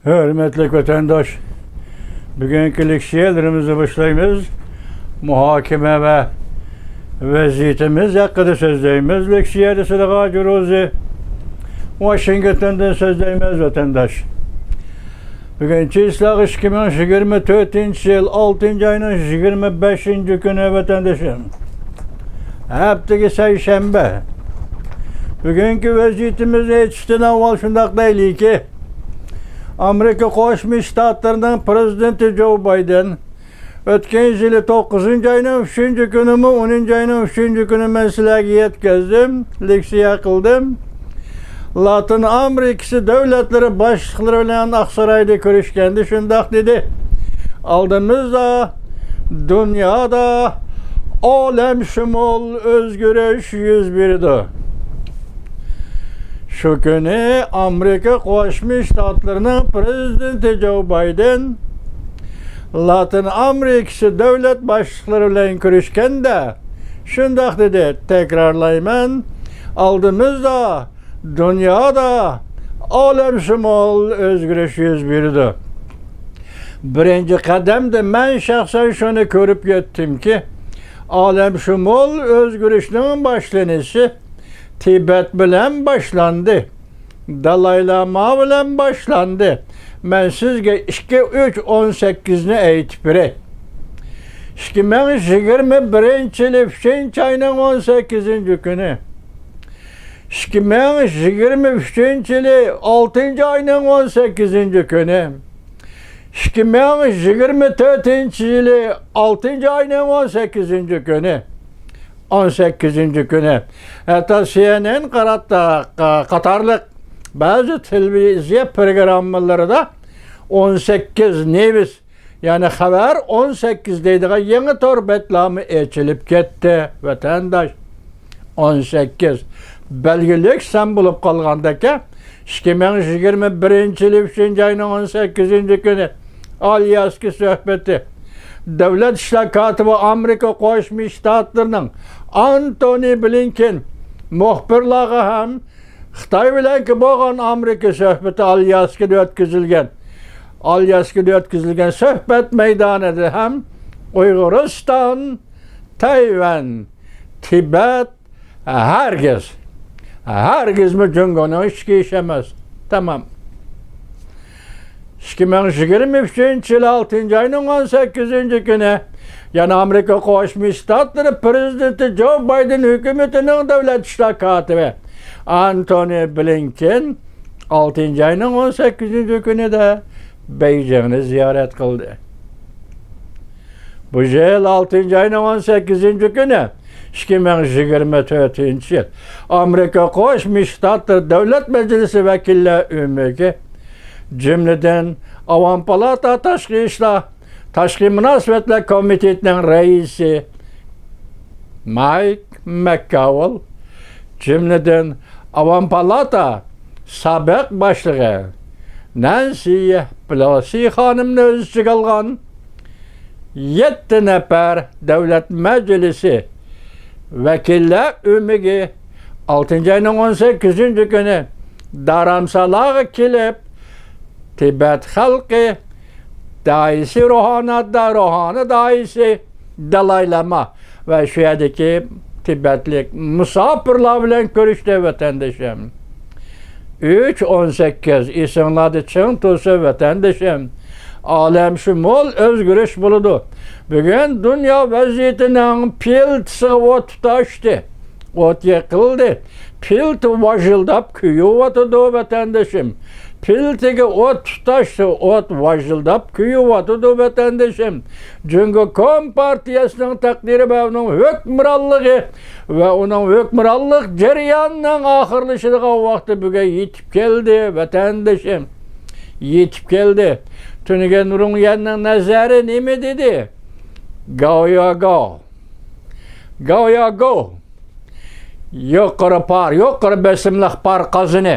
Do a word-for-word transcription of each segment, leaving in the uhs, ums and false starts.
ھۆرمەتلىك ۋەتەنداش، بۈگۈنكى لېكسىيەلىرىمىزنى باشلايمىز. مۇھاكىمە ۋە ۋەزىيىتىمىز ھەققىدە سۆزلەيمىز. لېكسىيەدە سىلىغا جۇرۇزى ۋاشىنگتوندىن سۆزلەيمىز، ۋەتەنداش. بۈگۈن چىسلاغ ئىككى مىڭ يىگىرمە تۆتىنچى يىل ئالتىنچى ئاينىڭ يىگىرمە بەشىنچى كۈنى، ۋەتەندىشىم. ھەپتىگە سەيشەنبە. بۈگۈنكى ۋەزىيىتىمىزنى ئېيتىشتىن ئاۋۋال شۇنداق دەيلىكى، ئامېرىكا قوشما شتاتلىرىنىڭ پىرېزىدېنتى جو بايدېن ئۆتكەن يىلى توققۇزىنچى ئاينىڭ ئۈچىنچى كۈنىمۇ، ئونىنچى ئاينىڭ ئۈچىنچى كۈنى مەن سىلەرگە يەتكۈزدۈم، لېكسىيە قىلدىم. لاتىن ئامېرىكىسى دۆلەتلىرى باشلىقلىرى بىلەن ئاقسارايدا كۆرۈشكەندە شۇنداق دېدى: ئالدىمىزدا دۇنيادا ئالەمشۇمۇل ئۆزگىرىش يۈز بېرىدۇ. شۇ كۈنى ئامېرىكا قوشما شتاتلىرىنىڭ پىرېزىدېنتى جو بايدېن لاتىن ئامېرىكىسى دۆلەت باشلىقلىرى بىلەن كۆرۈشكەندە شۇنداق دېدى، تەكرارلايمەن، ئالدىمىزدا دۇنيادا ئالەمشۇمۇل ئۆزگىرىش يۈز بېرىدۇ. بىرىنچى قەدەمدە مەن شەخسەن شۇنى كۆرۈپ يەتتىمكى، ئالەمشۇمۇل ئۆزگىرىشنىڭ باشلىنىشى تىبەت بىلەن باشلاندى. دالاي لاما بىلەن باشلاندى. مەن سىزگە ئىككى، ئۈچ، ئون سەككىزنى ئېيتىپ بېرەي. ئىككى مىڭ يىگىرمە بىرىنچى يىلى ئۈچىنچى ئاينىڭ ئون سەككىزىنچى كۈنى. ئىككى مىڭ يىگىرمە ئۈچىنچى يىلى ئالتىنچى ئاينىڭ ئون سەككىزىنچى كۈنى. ئىككى مىڭ يىگىرمە تۆتىنچى يىلى ئالتىنچى ئاينىڭ ئون سەككىزىنچى كۈنى. ئون سەككىزىنچى كۈنى. ھەتتا سىئېنئېن قاراتتا-، قاتارلىق بەزى تېلېۋىزىيە پروگراممىلىرىدا ئون سەككىز نېۋىس، يەنى خەۋەر ئون سەككىز دەيدىغان يېڭى تور بەتلامى ئېچىلىپ كەتتى، ۋەتەنداش. ئون سەككىز. بەلگىلىك سان بولۇپ قالغاندىكى، ئىككى مىڭ يىگىرمە بىرىنچى يىلى ئۈچىنچى ئاينىڭ ئون سەككىزىنچى كۈنى ئالياسكا سۆھبىتى. دۆلەت ئىشلار كاتىپى ئامېرىكا قوشما شتاتلىرىنىڭ ئانتونى بلىنكېن مۇخبىرلارغا ھەم خىتاي بىلەنكى بولغان ئامېرىكا سۆھبىتى ئالياسكىدا ئۆتكۈزۈلگەن، ئالياسكىدا ئۆتكۈزۈلگەن سۆھبەت مەيدانىدا ھەم ئۇيغۇرىستان، تەيۋەن، تىبەت، ھەرگىز، ھەرگىزمۇ جۇڭگونىڭ ئىچكى ئىشى ئەمەس. تامام. ئىككى مىڭ يىگىرمە ئۈچىنچى يىل ئالتىنچى ئاينىڭ ئون سەككىزىنچى كۈنى، يەنە ئامېرىكا قوشما شتاتلىرى پىرېزىدېنتى جو بايدېن ھۆكۈمىتىنىڭ دۆلەت ئىشلار كاتىپى ئانتونى بلىنكېن ئالتىنچى ئاينىڭ ئون سەككىزىنچى كۈنىدە بېيجىڭنى زىيارەت قىلدى. بۇ يىل ئالتىنچى ئاينىڭ ئون سەككىزىنچى كۈنى، ئىككى مىڭ يىگىرمە تۆتىنچى يىل، ئامېرىكا قوشما شتاتلىرى دۆلەت مەجلىسى ۋەكىللەر ئۆمىكى، جۈملىدىن ئاۋام پالاتا تاشقى ئىشلار، تاشقى مۇناسىۋەتلەر كومىتېتىنىڭ رەئىسى مايك مەككاۋىل، جۈملىدىن ئاۋام پالاتا سابىق باشلىقى نەنسى پېلوسى خانىمنى ئۆز ئىچىگە ئالغان يەتتە نەپەر دۆلەت مەجلىسى ۋەكىللەر ئۆمىكى ئالتىنچى ئاينىڭ ئون سەككىزىنچى كۈنى دارامسالاغا كېلىپ، تىبەت خەلقى داھىيسى روھانى، روھانى داھىيسى دالاي لاما ۋە شۇ يەردىكى تىبەتلىك مۇساپىرلار بىلەن كۆرۈشتى، ۋەتەندىشىم. ئۈچ ئون سەككىز، ئېسىڭلاردا چىڭ تۇرسۇن، ۋەتەندىشىم. ئالەمشۇمۇل ئۆزگىرىش بولىدۇ. بۈگۈن دۇنيا ۋەزىيىتىنىڭ پىلتىسىغا ئوت تۇتاشتى. ئوت يېقىلدى. پىلتە ۋاژىلداپ كۆيۈۋاتىدۇ، ۋەتەندىشىم. پىلتىگە ئوت تۇتاشسا، ئوت ۋاژىلداپ كۆيۈۋاتىدۇ، ۋەتەندىشىم. جۇڭگو كومپارتىيەسىنىڭ تەقدىرى ۋە ئۇنىڭ ھۆكۈمرانلىقى ۋە ئۇنىڭ ھۆكۈمرانلىق جەريانىنىڭ ئاخىرلىشىدىغان ۋاقتى بۈگۈن يېتىپ كەلدى، ۋەتەندىشىم. يېتىپ كەلدى. تۈنۈگۈن رۇڭيەننىڭ نەزەرى نېمە دېدى؟ گاۋياگاۋ. گاۋياگاۋ. يۇقىرى پار، يۇقىرى بېسىملىق پار قازىنى.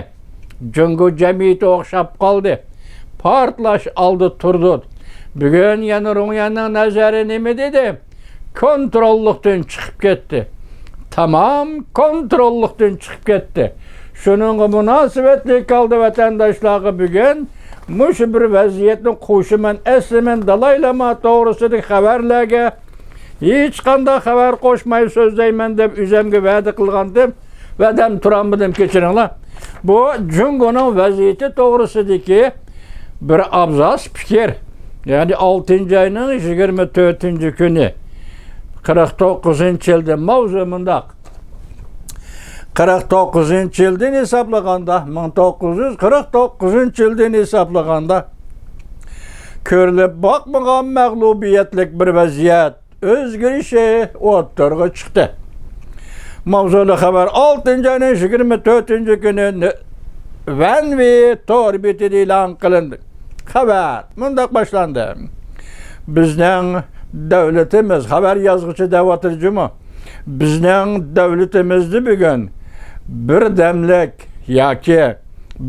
جۇڭگو جەمئىيىتى ئوخشاپ قالدى. پارتلاش ئالدىدا تۇرىدۇ. بۈگۈن يەنە رۇڭيەننىڭ نەزەرى نېمە دېدى؟ كونتروللۇقتىن چىقىپ كەتتى. تامام كونتروللۇقتىن چىقىپ كەتتى. شۇنىڭغا مۇناسىۋەتلىك ھالدا ۋەتەنداشلارغا بۈگۈن مۇشۇ بىر ۋەزىيەتنى قوشىمەن، ئەسلى مەن دالاي لاما توغرىسىدىكى خەۋەرلەرگە ھېچقانداق خەۋەر قوشماي سۆزلەيمەن دەپ ئۆزۈمگە ۋەدە قىلغانتىم. ۋەدەم تۇرالمىدىم، كەچۈرۈڭلار. بۇ جۇڭگونىڭ ۋەزىيىتى توغرىسىدىكى بىر ئابزاس پىكىر. يەنى ئالتىنچى ئاينىڭ يىگىرمە تۆتىنچى كۈنى، قىرىق توققۇزىنچى يىلدا ماۋزۇ مۇنداق. قىرىق توققۇزىنچى يىلدىن ھېسابلىغاندا، مىڭ توققۇز يۈز قىرىق توققۇزىنچى يىلدىن ھېسابلىغاندا، كۆرۈلۈپ باقمىغان مەغلۇبىيەتلىك بىر ۋەزىيەت ئۆزگىرىشى ئوتتۇرىغا چىقتى. ماۋزۇلۇق خەۋەر ئالتىنچى ئاينىڭ يىگىرمە تۆتىنچى كۈنى نۆ-، ۋەنۋى تور بېتىدە ئېلان قىلىندى. خەۋەر مۇنداق باشلاندى. بىزنىڭ دۆلىتىمىز، خەۋەر يازغۇچى دەۋاتىدۇ جۇمۇ. بىزنىڭ دۆلىتىمىزدە بۈگۈن بىر دەملىك ياكى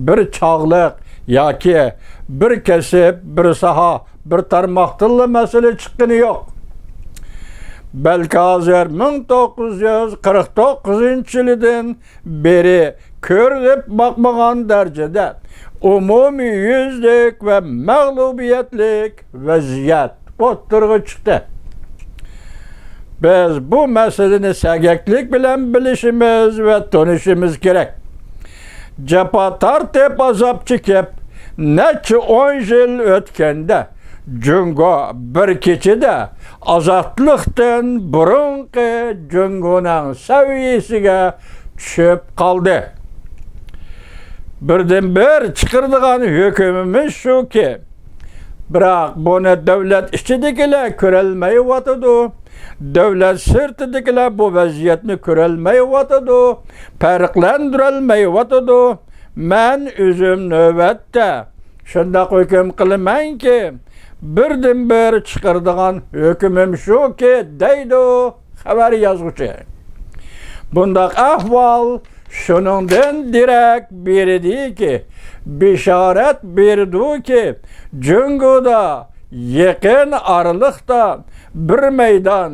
بىر چاغلىق ياكى بىر كەسىپ، بىر ساھە، بىر تارماقتىنلا مەسىلە چىققىنى يوق. بەلكى ھازىر مىڭ توققۇز يۈز قىرىق توققۇزىنچى يىلىدىن بېرى كۆرۈلۈپ باقمىغان دەرىجىدە ئومۇميۈزلۈك ۋە مەغلۇبىيەتلىك ۋەزىيەت ئوتتۇرىغا چىقتى. بىز بۇ مەسىلىنى سەگەكلىك بىلەن بىلىشىمىز ۋە تونۇشىمىز كېرەك. جاپا تارتىپ، ئازاب چېكىپ، نەچچە ئون يىل ئۆتكەندە، جۇڭگو بىر كېچىدە ئازادلىقتىن بۇرۇنقى جۇڭگونىڭ سەۋىيەسىگە چۈشۈپ قالدى. بىردىنبىر چىقىرىدىغان ھۆكۈمىمىز شۇكى، بىراق بۇنى دۆلەت ئىچىدىكىلەر كۆرەلمەيۋاتىدۇ. دۆلەت سىرتىدىكىلەر بۇ ۋەزىيەتنى كۆرەلمەيۋاتىدۇ، پەرقلەندۈرەلمەيۋاتىدۇ. مەن ئۆزۈم نۆۋەتتە شۇنداق ھۆكۈم قىلىمەنكى، بىردىنبىر چىقىرىدىغان ھۆكۈمۈم شۇكى، دەيدۇ خەۋەر يازغۇچى. بۇنداق ئەھۋال شۇنىڭدىن دېرەك بېرىدۇكى، بېشارەت بېرىدۇكى، جۇڭگودا يېقىن ئارىلىقتا بىر مەيدان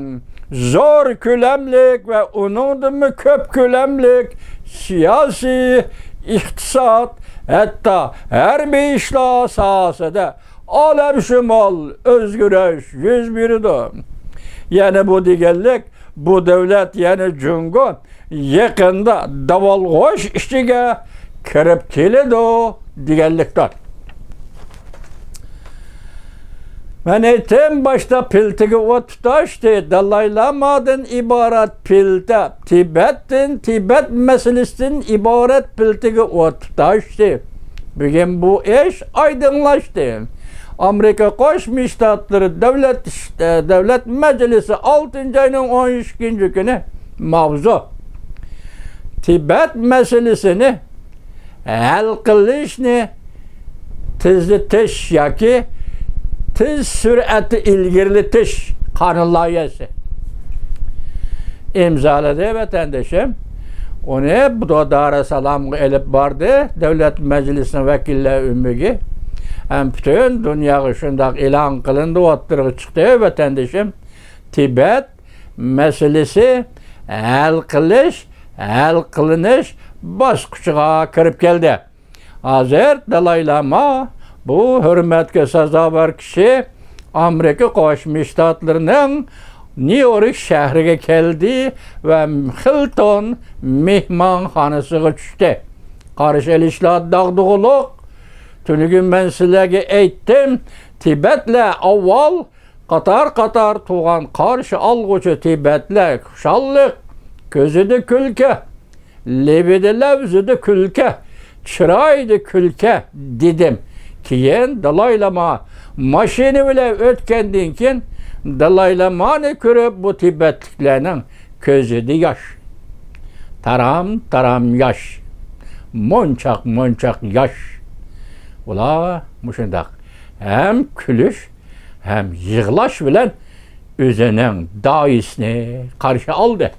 زور كۆلەملىك ۋە ئۇنىڭدىنمۇ كۆپ كۆلەملىك سىياسىي، ئىقتىساد، ھەتتا ھەربىي ئىشلار ساھەسىدە ئالەمشۇمۇل ئۆزگىرىش يۈز بېرىدۇ. يەنى بۇ دېگەنلىك، بۇ دۆلەت، يەنى جۇڭگو يېقىندا داۋالغۇش ئىچىگە كىرىپ كېلىدۇ دېگەنلىكتۇر. مەن ئېيتتىم باشتا، پىلتىگە ئوت تۇتاشتى. دالاي لامادىن ئىبارەت پىلتە، تىبەتتىن، تىبەت مەسىلىسىدىن ئىبارەت پىلتىگە ئوت تۇتاشتى. بۈگۈن بۇ ئىش ئايدىڭلاشتى. ئامېرىكا قوشما شتاتلىرى دۆلەت، دۆلەت مەجلىسى ئالتىنچى ئاينىڭ ئون ئىككىنچى كۈنى ماۋزۇ، تىبەت مەسىلىسىنى ھەل قىلىشنى تېزلىتىش ياكى تېز سۈرئەتتە ئىلگىرىلىتىش قانۇن لايىھەسى ئىمزالىدى، ۋەتەندىشىم. ئۇنى بۇ دارى سالامغا ئېلىپ باردى، دۆلەت مەجلىسىنىڭ ۋەكىللەر ئۆمىكى. ھەم پۈتۈن دۇنياغا شۇنداق ئېلان قىلىندى، ئوتتۇرىغا چىقتى، ۋەتەندىشىم. تىبەت مەسىلىسى ھەل قىلىش، ھەل قىلىنىش باسقۇچىغا كىرىپ كەلدى. ھازىر دالاي لاما، بۇ ھۆرمەتكە سازاۋەر كىشى، ئامېرىكا قوشما شتاتلىرىنىڭ نيۇ يورك شەھىرىگە كەلدى ۋە خىلتون مېھمانخانىسىغا چۈشتى. قارشى ئېلىشلار داغدۇغىلىق. تۈنۈگۈن مەن سىلەرگە ئېيتتىم، تىبەتلەر ئاۋۋال قاتار-قاتار تۇرغان قارشى ئالغۇچى تىبەتلەر خۇشاللىق، كۆزىدە كۈلكە، لېۋىدە، لەۋزىدە كۈلكە، چىرايىدا كۈلكە دېدىم. كېيىن دالاي لاما ماشىنا بىلەن ئۆتكەندىن كېيىن، دالاي لامانى كۆرۈپ، بۇ تىبەتلىكلەرنىڭ كۆزىدە ياش. تارام-تارام ياش. مونچاق-مونچاق ياش. ئۇلار مۇشۇنداق ھەم كۈلۈش، ھەم يىغلاش بىلەن ئۆزىنىڭ داھىيسىنى قارشى ئالدى.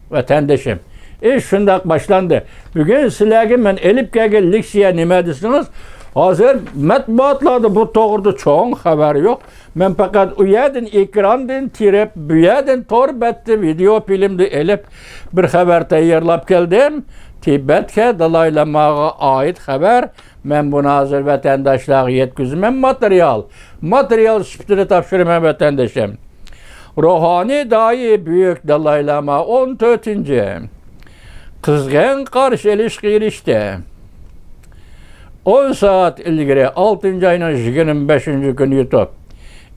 ۋەتەندىشىم، ئىش شۇنداق باشلاندى. بۈگۈن سىلەرگە مەن ئېلىپ كەلگەن لېكسىيە نېمە دېسىڭىز، ھازىر مەتبۇئاتلاردا بۇ توغرىدا چوڭ خەۋەر يوق. مەن پەقەت ئۇ يەردىن ئېكراندىن تېرىپ، بۇ يەردىن تور بەتتە ۋىدېئو فىلىمدا ئېلىپ، بىر خەۋەر تەييارلاپ كەلدىم. تىبەتكە دالاي لاماغا ئائىت خەۋەر. مەن بۇنى ھازىر ۋەتەنداشلارغا يەتكۈزىمەن، ماتېرىيال. ماتېرىيال سۈپىتىدە تاپشۇرىمەن، ۋەتەندىشىم. روھانىي داھىي بۈيۈك دالاي لاما ئون تۆتىنچى قىزغىن قارشى ئېلىشقا ئېرىشتى. ئون سائەت ئىلگىرى، ئالتىنچى ئاينىڭ يىگىرمە بەشىنچى كۈنى يۇتۇپ،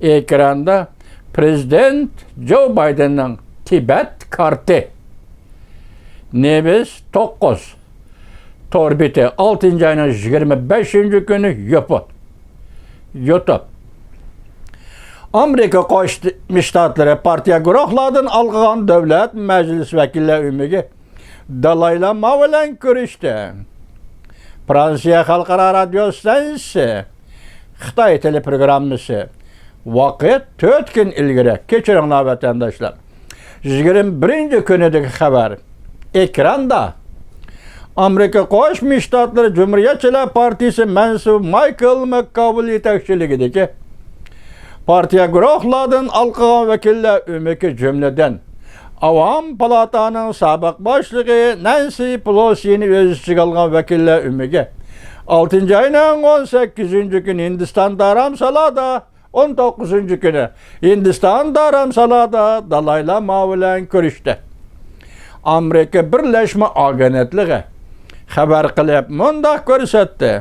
ئېكراندا پرېزىدېنت جو بايدېننىڭ تىبەت كارتى، نېۋىس توققۇز تور بېتى، ئالتىنچى ئاينىڭ يىگىرمە بەشىنچى كۈنى يوپۇ-، يۇتۇپ، ئامېرىكا قوشما شتاتلىرى پارتىيە گۇرۇھلاردىن ھالقىغان دۆلەت مەجلىسى ۋەكىللەر ئۆمىكى دالاي لاما بىلەن كۆرۈشتى. فرانسىيە خەلقئارا رادىيو ستانسىسى خىتاي تېلېپروگراممىسى. ۋاقىت تۆت كۈن ئىلگىرى، كەچۈرۈڭلار ۋەتەنداشلار، يىگىرمە بىرىنچى كۈنىدىكى خەۋەر. ئېكراندا ئامېرىكا قوشما شتاتلىرى جۇمھۇرىيەتچىلەر پارتىيىسى مەنسۇبى مايكل ماككاۋېل يېتەكچىلىكىدىكى پارتىيە گۇرۇھلاردىن ھالقىغان ۋەكىللەر ئۆمىكى، جۈملىدىن ئاۋام پالاتانىڭ سابىق باشلىقى نەنسى پېلوسىنى ئۆز ئىچىگە ئالغان ۋەكىللەر ئۆمىكى ئالتىنچى ئاينىڭ ئون سەككىزىنچى كۈنى ھىندىستان دارامسالادا، ئون توققۇزىنچى كۈنى ھىندىستان دارامسالادا دالاي لاما بىلەن كۆرۈشتى. ئامېرىكا بىرلەشمە ئاگېنتلىقى خەۋەر قىلىپ مۇنداق كۆرسەتتى: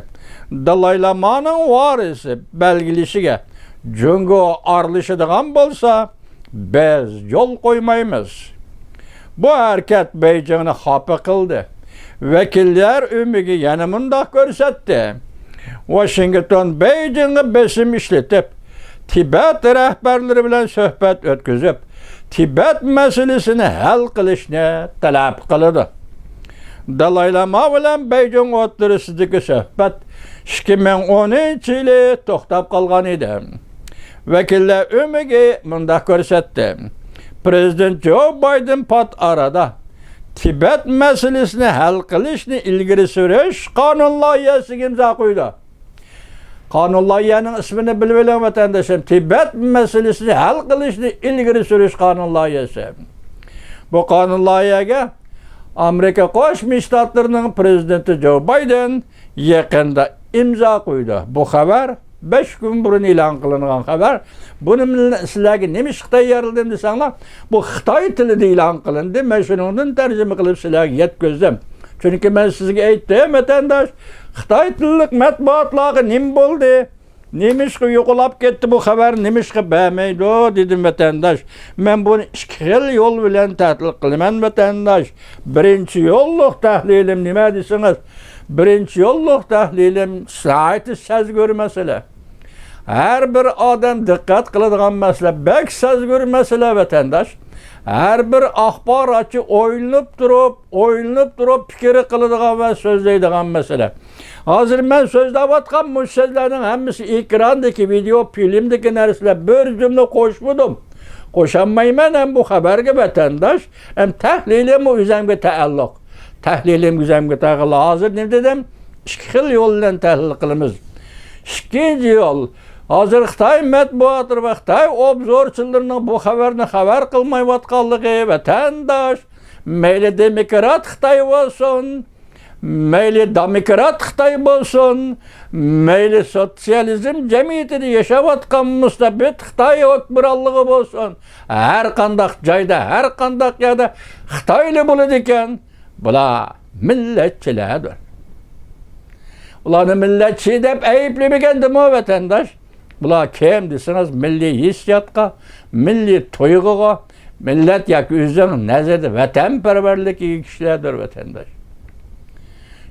دالاي لامانىڭ ۋارىسى بەلگىلىشىگە جۇڭگو ئارىلىشىدىغان بولسا، بىز يول قويمايمىز. بۇ ھەرىكەت بېيجىڭنى خاپا قىلدى. ۋەكىللەر ئۆمىكى يەنە مۇنداق كۆرسەتتى: ۋاشىنگتون بېيجىڭغا بېسىم ئىشلىتىپ، تىبەت رەھبەرلىرى بىلەن سۆھبەت ئۆتكۈزۈپ، تىبەت مەسىلىسىنى ھەل قىلىشنى تەلەپ قىلىدۇ. دالاي لاما بىلەن بېيجىڭ ئوتتۇرىسىدىكى سۆھبەت ئىككى مىڭ ئونىنچى يىلى توختاپ قالغان ئىدى. ۋەكىللەر ئۆمىكى مۇنداق كۆرسەتتى: پرېزىدېنت جو بايدېن پات ئارىدا تىبەت مەسىلىسىنى ھەل قىلىشنى ئىلگىرى سۈرۈش قانۇن لايىھەسىگە ئىمزا قويدى. قانۇن لايىھەنىڭ ئىسمىنى بىلىۋېلىڭ، ۋەتەنداشلىرىم. تىبەت مەسىلىسىنى ھەل قىلىشنى ئىلگىرى سۈرۈش قانۇن لايىھەسى. بۇ قانۇن لايىھەگە ئامېرىكا قوشما شتاتلىرىنىڭ پرېزىدېنتى جو بايدېن يېقىندا ئىمزا قويدى. بۇ خەۋەر بەش كۈن بۇرۇن ئېلان قىلىنغان خەۋەر. بۇنى مەن سىلەرگە نېمە ئىشقا تەييارلىدىم دېسەڭلار، بۇ خىتاي تىلىدا ئېلان قىلىندى. مەن شۇنىڭدىن تەرجىمە قىلىپ سىلەرگە يەتكۈزدۈم. چۈنكى مەن سىزگە ئېيتتىم، ۋەتەنداش، خىتاي تىللىق مەتبۇئاتلارغا نېمە بولدى؟ نېمىشقا يوقىلاپ كەتتى بۇ خەۋەر؟ نېمىشقا بەرمەيدۇ؟ دېدىم، ۋەتەنداش. مەن بۇنى ئىككى خىل يول بىلەن تەھلىل قىلىمەن، ۋەتەنداش. بىرىنچى يوللۇق تەھلىلىم نېمە دېسىڭىز، بىرىنچى يوللۇق تەھلىلىم ناھايىتى سەزگۈر مەسىلە. ھەر بىر ئادەم دىققەت قىلىدىغان مەسىلە، بەك سەزگۈر مەسىلە، ۋەتەنداش. ھەر بىر ئاخباراتچى ئويلىنىپ تۇرۇپ، ئويلىنىپ تۇرۇپ پىكىر قىلىدىغان ۋە سۆزلەيدىغان مەسىلە. ھازىر مەن سۆزلەۋاتقان مۇشۇ سۆزلەرنىڭ ھەممىسى ئېكراندىكى ۋىدېئو، فىلىمدىكى نەرسىلەر، بىر جۈملە قوشمىدىم. قوشالمايمەن ھەم بۇ خەۋەرگە، ۋەتەنداش. ھەم تەھلىلىم ئۆزۈمگە تەئەللۇق. تەھلىلىم ئۆزۈمگە تەئەللۇق. ھازىر نېمە دېدىم؟ ئىككى خىل يول بىلەن تەھلىل قىلىمىز. ئىككىنچى يول، ھازىر خىتاي مەتبۇئاتلىرى ۋە خىتاي ئوبزورچىلىرىنىڭ بۇ خەۋەرنى خەۋەر قىلمايۋاتقانلىقى، ۋەتەنداش. مەيلى دېموكرات خىتاي بولسۇن، مەيلى دېموكرات خىتاي بولسۇن، مەيلى سوتسىيالىزم جەمئىيىتىدە ياشاۋاتقان مۇستەبىت خىتاي ھۆكۈمرانلىقى بولسۇن، ھەر قانداق جايدا، ھەر قانداق يەردە خىتايلا بولىدىكەن، بۇلار مىللەتچىلەردۇر. ئۇلارنى مىللەتچى دەپ ئەيىبلىمىگەندىمۇ، ۋەتەنداش؟ بۇلار كىم دېسىڭىز، مىللىي ھېسسىياتقا، مىللىي تۇيغۇغا، مىللەت ياكى ئۆزىنىڭ نەزىرىدە ۋەتەنپەرۋەرلىككە ئىگە كىشىلەردۇر، ۋەتەنداش.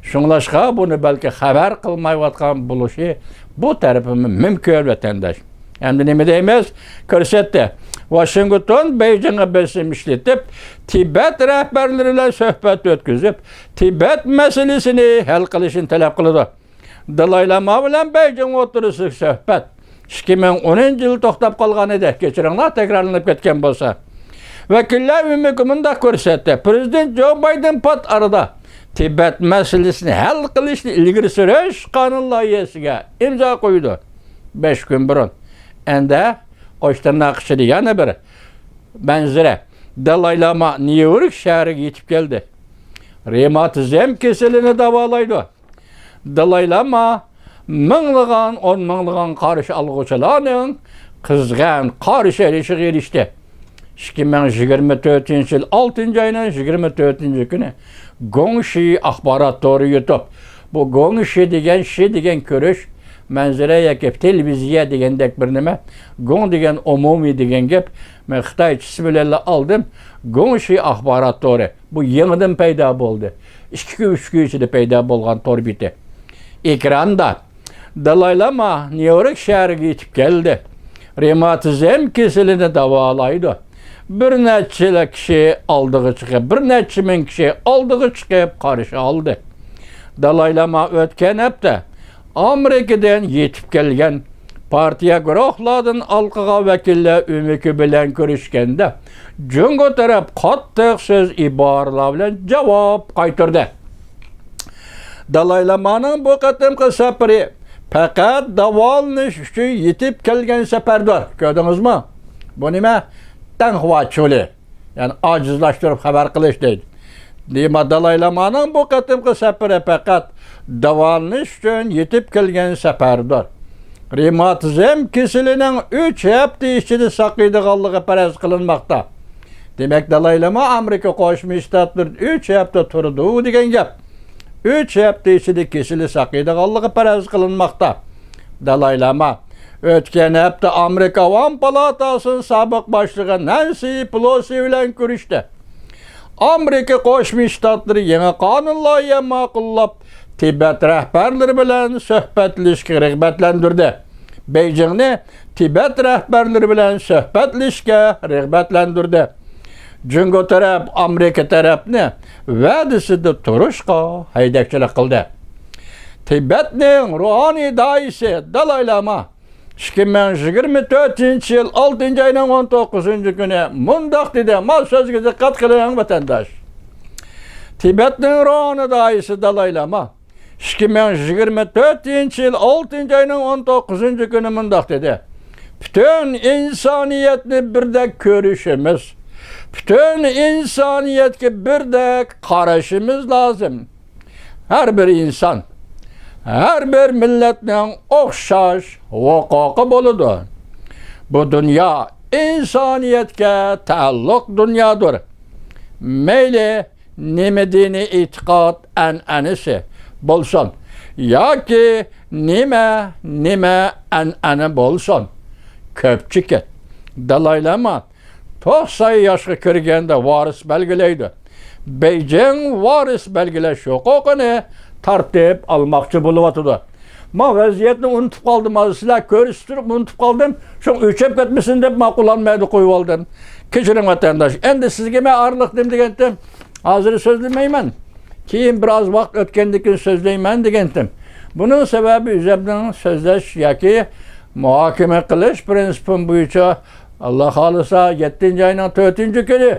شۇڭلاشقا بۇنى بەلكى خەۋەر قىلمايۋاتقان بولۇشى بۇ تەرىپىمۇ مۇمكىن، ۋەتەنداش. ئەمدى نېمە دەيمىز؟ كۆرسەتتى. ۋاشىنگتون بېيجىڭغا بېسىم ئىشلىتىپ، تىبەت رەھبەرلىرى بىلەن سۆھبەت ئۆتكۈزۈپ، تىبەت مەسىلىسىنى ھەل قىلىشنى تەلەپ قىلىدۇ. دالاي لاما بىلەن بېيجىڭ ئوتتۇرىسىدىكى سۆھبەت ئىككى مىڭ ئونىنچى يىل توختاپ قالغان ئىدى. كەچۈرۈڭلار، تەكرارلىنىپ كەتكەن بولسا. ۋەكىللەر ئۆمىكى مۇنداق كۆرسەتتى: پرېزىدېنت جو بايدېن پات ئارىدا تىبەت مەسىلىسىنى ھەل قىلىشنى ئىلگىرى سۈرۈش قانۇن لايىھەسىگە ئىمزا قويدى. بەش كۈن بۇرۇن. ئەندە قوش تىرناق ئىچىدە يەنە بىر مەنزىرە. دالاي لاما نيۇ يورك شەھىرىگە يېتىپ كەلدى. رېماتىزم كېسىلىنى داۋالايدۇ. دالاي لاما مىڭلىغان، ئون مىڭلىغان قارشى ئالغۇچىلارنىڭ قىزغىن قارشى ئېلىشىغا ئېرىشتى. ئىككى مىڭ يىگىرمە تۆتىنچى يىل ئالتىنچى ئاينىڭ يىگىرمە تۆتىنچى كۈنى گوڭشى ئاخبارات تورى يۇتۇپ، بۇ گوڭشى دېگەن، شى دېگەن كۆرۈش، مەنزىرە ياكى تېلېۋىزىيە دېگەندەك بىر نېمە، گوڭ دېگەن ئومۇمىي دېگەن گەپ، مەن خىتايچىسى بىلەنلا ئالدىم، گوڭشى ئاخبارات تورى. بۇ يېڭىدىن پەيدا بولدى. ئىككى كۈن، ئۈچ كۈن ئىچىدە پەيدا بولغان تور بېتى. ئېكراندا دالاي لاما نيۇ يورك شەھىرىگە يېتىپ كەلدى. رېماتىزم كېسىلىنى داۋالايدۇ. بىر نەچچە كىشى ئالدىغا چىقىپ، بىر نەچچە مىڭ كىشى ئالدىغا چىقىپ قارشى ئالدى. دالاي لاما ئۆتكەن ھەپتە ئامېرىكىدىن يېتىپ كەلگەن پارتىيە گۇرۇھلاردىن ھالقىغان ۋەكىللەر ئۆمىكى بىلەن كۆرۈشكەندە، جۇڭگو تەرەپ قاتتىق سۆز ئىبارىلەر بىلەن جاۋاب قايتۇردى. دالاي لامانىڭ بۇ قېتىمقى سەپىرى پەقەت داۋالىنىش ئۈچۈن يېتىپ كەلگەن سەپەردۇر. كۆردىڭىزمۇ؟ بۇ نېمە؟ تەنخۇا چۆلى. يەنى ئاجىزلاشتۇرۇپ خەۋەر قىلىش دەيدۇ. دېمەك، دالاي لامانىڭ بۇ قېتىمقى سەپىرى پەقەت داۋالىنىش ئۈچۈن يېتىپ كەلگەن سەپەردۇر. رېماتىزم كېسىلىنىڭ ئۈچ ھەپتە ئىچىدە ساقىيدىغانلىقى پەرەز قىلىنماقتا. دېمەك، دالاي لاما ئامېرىكا قوشما شتاتلىرىدا ئۈچ ھەپتە تۇرىدۇ دېگەن گەپ. ئۈچ ھەپتە ئىچىدە كېسىلى ساقىيدىغانلىقى پەرەز قىلىنماقتا. دالاي لاما ئۆتكەن ھەپتە ئامېرىكا ئاۋام پالاتاسىنىڭ سابىق باشلىقى نەنسى پېلوسى بىلەن كۆرۈشتى. ئامېرىكا قوشما شتاتلىرى يېڭى قانۇن لايىھە ماقۇللاپ، تىبەت رەھبەرلىرى بىلەن سۆھبەتلىشىشكە رىغبەتلەندۈردى. بېيجىڭنى تىبەت رەھبەرلىرى بىلەن سۆھبەتلىشىشكە رىغبەتلەندۈردى. جۇڭگو تەرەپ ئامېرىكا تەرەپنى ۋەدىسىدە تۇرۇشقا ھەيدەكچىلىك قىلدى. تىبەتنىڭ روھانىي داھىيسى دالاي لاما ئىككى مىڭ يىگىرمە تۆتىنچى يىل ئالتىنچى ئاينىڭ ئون توققۇزىنچى كۈنى مۇنداق دېدى، ما سۆزگە دىققەت قىلىڭ، ۋەتەنداش. تىبەتنىڭ روھانىي داھىيسى دالاي لاما ئىككى مىڭ يىگىرمە تۆتىنچى يىل ئالتىنچى ئاينىڭ ئون توققۇزىنچى كۈنى مۇنداق دېدى، پۈتۈن ئىنسانىيەتنى بىردەك كۆرۈشىمىز، پۈتۈن ئىنسانىيەتكە بىردەك قارىشىمىز لازىم. ھەر بىر ئىنسان، ھەر بىر مىللەتنىڭ ئوخشاش ھوقۇقى بولىدۇ. بۇ دۇنيا ئىنسانىيەتكە تەئەللۇق دۇنيادۇر. مەيلى نېمە دىنىي ئېتىقاد ئەنئەنىسى بولسۇن ياكى نېمە، نېمە ئەنئەنە بولسۇن، كۆپچىكى دالاي لاما توقسان ياشقا كىرگەندە ۋارىس بەلگىلەيدۇ. بېيجىڭ ۋارىس بەلگىلەش ھوقۇقىنى تارتىپ ئالماقچى بولۇۋاتىدۇ. ما ۋەزىيەتنى ئۇنتۇپ قالدىم، ھازىر سىلەر كۆرسىتىپ تۇرۇپ ئۇنتۇپ قالدىم. شۇڭا ئۆچۈپ كەتمىسۇن دەپ ماقۇللانمايدۇ، قويۇۋالدىم. كەچۈرۈڭ ۋەتەنداش. ئەمدى سىزگە مەن ئارىلىق نېمە دېگەنتىم؟ ھازىر سۆزلىمەيمەن. كېيىن بىراز ۋاقىت ئۆتكەندىن كېيىن سۆزلەيمەن دېگەنتىم. بۇنىڭ سەۋەبى ئۆزۈمنىڭ سۆزلەش ياكى مۇھاكىمە قىلىش پىرىنسىپىم بويىچە، ئاللا خالىسا، يەتتىنچى ئاينىڭ تۆتىنچى كۈنى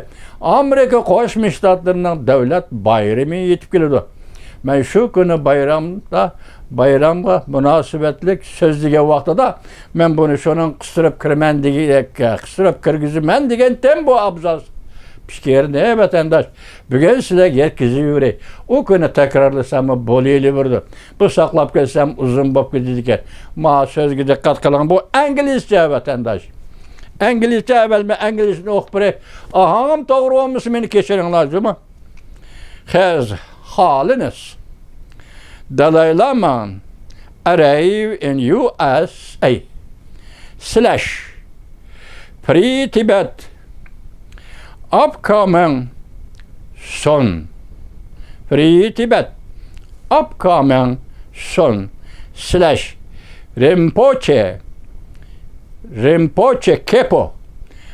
ئامېرىكا قوشما شتاتلىرىنىڭ دۆلەت بايرىمى يېتىپ كېلىدۇ. مەن شۇ كۈنى بايرامدا، بايرامغا مۇناسىۋەتلىك سۆزلىگەن ۋاقتىدا، مەن بۇنى شۇنىڭ قىستۇرۇپ كىرىمەن دېگەن، قىستۇرۇپ كىرگۈزىمەن دېگەنتىم بۇ ئابزاس پىكىرنى، ۋەتەنداش. بۈگۈن سىلەرگە يەتكۈزۈۋېرەي. ئۇ كۈنى تەكرارلىساممۇ بولۇۋېرىدۇ. بۇ ساقلاپ كەتسەم ئۇزۇن بولۇپ كېتىدىكەن. ما سۆزگە دىققەت قىلىڭ. بۇ ئىنگلىزچە، ۋەتەنداش. ئىنگلىزچە ئەۋەل مەن ئىنگلىزچىنى ئوقۇپ بېرەي. ئاھاڭىم توغرا بولمىسا مېنى كەچۈرۈڭلار، جۇمۇ. خەز خالىنىس. Dalai Lama arrive in U S A. Slash. Free Tibet. Upcoming soon. Free Tibet. Upcoming soon. Slash. Rinpoche. Rinpoche Kepo.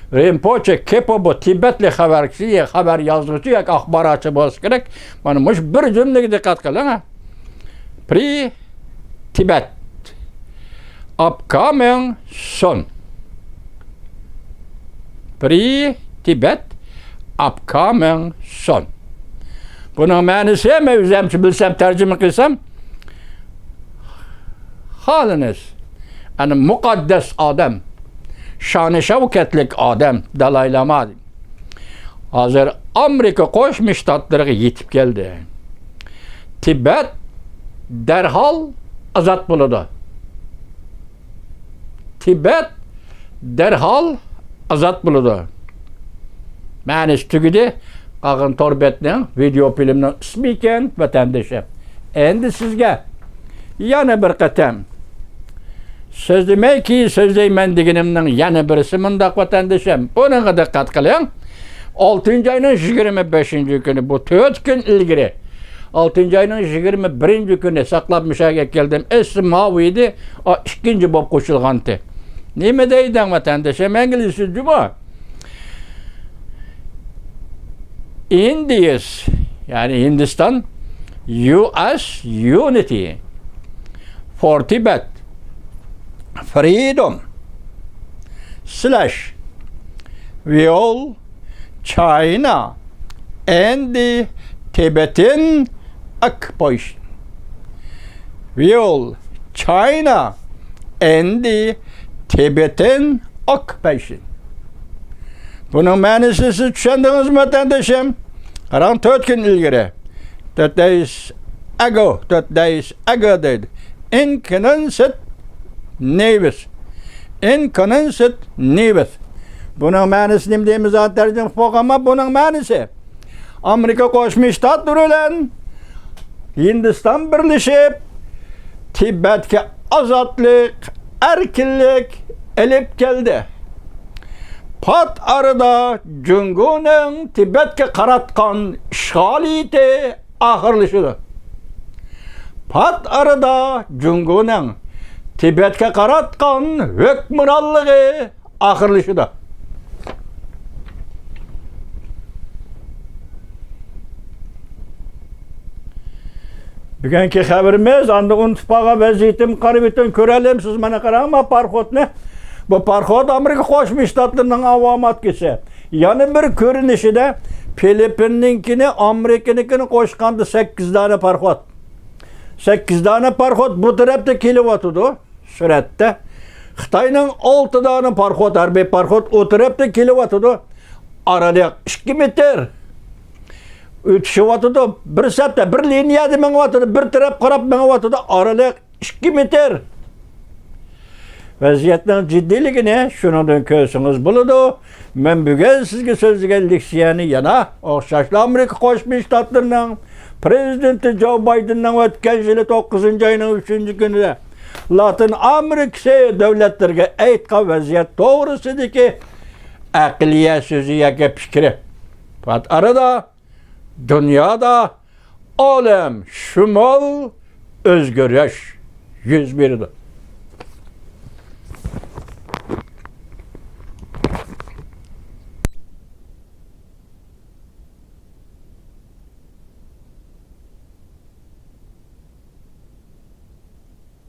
رىنپوچې كېپو بۇ تىبەتلىك خەۋەرچى، خەۋەر يازغۇچى ياكى ئاخباراتچى بولسا كېرەك. مانا مۇشۇ بىر جۈملىگە دىققەت قىلىڭ. Free Tibet. Upcoming soon. Free Tibet. Upcoming soon. بۇنىڭ مەنىسى مەن ئۆزۈمچە بىلسەم، تەرجىمە قىلسام، خالىنىس، ئەنە مۇقەددەس ئادەم، شانى شەۋكەتلىك ئادەم دالاي لاما ھازىر ئامېرىكا قوشما شتاتلىرىغا يېتىپ كەلدى. تىبەت دەرھال ئازاد بولىدۇ. تىبەت دەرھال ئازاد بولىدۇ. مەنىسى تۈگىدى. قالغان تور بەتنىڭ، ۋىدېئو فىلىمنىڭ ئىسمى ئىكەن، ۋەتەندىشىم. ئەمدى سىزگە يەنە بىر قېتىم سۆزلىمەي كېيىن سۆزلەيمەن دېگىنىمنىڭ يەنە بىرسى مۇنداق، ۋەتەندىشىم. بۇنىڭغا دىققەت قىلىڭ. ئالتىنچى ئاينىڭ يىگىرمە بەشىنچى كۈنى، بۇ تۆت كۈن ئىلگىرى، ئالتىنچى ئاينىڭ يىگىرمە بىرىنچى كۈنى ساقلاپ مۇشۇ يەرگە كەلدىم. ئىسمى ماۋۇ ئىدى، ئا، ئىككىنچى بولۇپ قوشۇلغانتى. نېمە دەيدىڭ، ۋەتەندىشىم؟ ئىنگلىزچە جۇمۇ. India's، يەنى ھىندىستان، يۇ ئېس يۇنىتى فور تىبەت فرىدوم سلاش ۋىئول چاينا ئەند تىبەتىن ئوكيۇپېيشن. ۋىئول چاينا ئەند تىبەتىن ئوكيۇپېيشن. بۇنىڭ مەنىسى سىز چۈشەندىڭىزمۇ، ۋەتەندىشىم؟ قاراڭ، تۆت كۈن ئىلگىرى. Two days ago، two days ago دەيدۇ. In concert نېۋىس. In concert نېۋىس. بۇنىڭ مەنىسى نېمە دەيمىز، تەرجىمە قىلىپ بولغانما؟ بۇنىڭ مەنىسى، ئامېرىكا قوشما شتاتلىرى بىلەن ھىندىستان بىرلىشىپ، تىبەتكە ئازادلىق، ئەركىنلىك ئېلىپ كەلدى. پات ئارىدا جۇڭگونىڭ تىبەتكە قاراتقان ئىشغالىيىتى ئاخىرلىشىدۇ. پات ئارىدا جۇڭگونىڭ تىبەتكە قاراتقان ھۆكۈمرانلىقى ئاخىرلىشىدۇ. بۈگۈنكى خەۋىرىمىز، ئاندىن ئۇنتۇپ قالغان ۋەزىيىتىم قارىۋېتىڭ، كۆرەلەمسىز؟ مانا قاراڭ، ما پاراخوتنى. بۇ پاراخوت ئامېرىكا قوشما شتاتلىرىنىڭ ئاۋاماتكىسى. يەنە بىر كۆرۈنۈشىدە فىلىپپىننىڭكىنى، ئامېرىكىنىڭكىنى قوشقاندا سەككىز دانە پاراخوت. سەككىز دانە پاراخوت بۇ تەرەپتە كېلىۋاتىدۇ. سۈرەتتە، خىتاينىڭ ئالتە دانە پاراخوت، ھەربىي پاراخوت ئۇ تەرەپتىن كېلىۋاتىدۇ. ئارىلىق ئىككى مېتىر. ئۆتۈشۈۋاتىدۇ. بىر سەپتە، بىر لىنىيەدە مېڭىۋاتىدۇ، بىر تەرەپ قاراپ مېڭىۋاتىدۇ. ئارىلىق ئىككى مېتىر. ۋەزىيەتنىڭ جىددىيلىكىنى شۇنىڭدىن كۆرسىڭىز بولىدۇ. مەن بۈگۈن سىزگە سۆزلىگەن لېكسىيەنى يەنە ئوخشاشلا ئامېرىكا قوشما شتاتلىرىنىڭ پرېزىدېنتى جو بايدېننىڭ ئۆتكەن يىلى توققۇزىنچى ئاينىڭ ئۈچىنچى كۈنىدە لاتىن ئامېرىكىسى دۆلەتلىرىگە ئېيتقان ۋەزىيەت توغرىسىدىكى ئەقلىيە سۆزى ياكى پىكرى. پات ئارىدا دۇنيادا ئالەم شۇمۇل ئۆزگىرىش يۈز بېرىدۇ.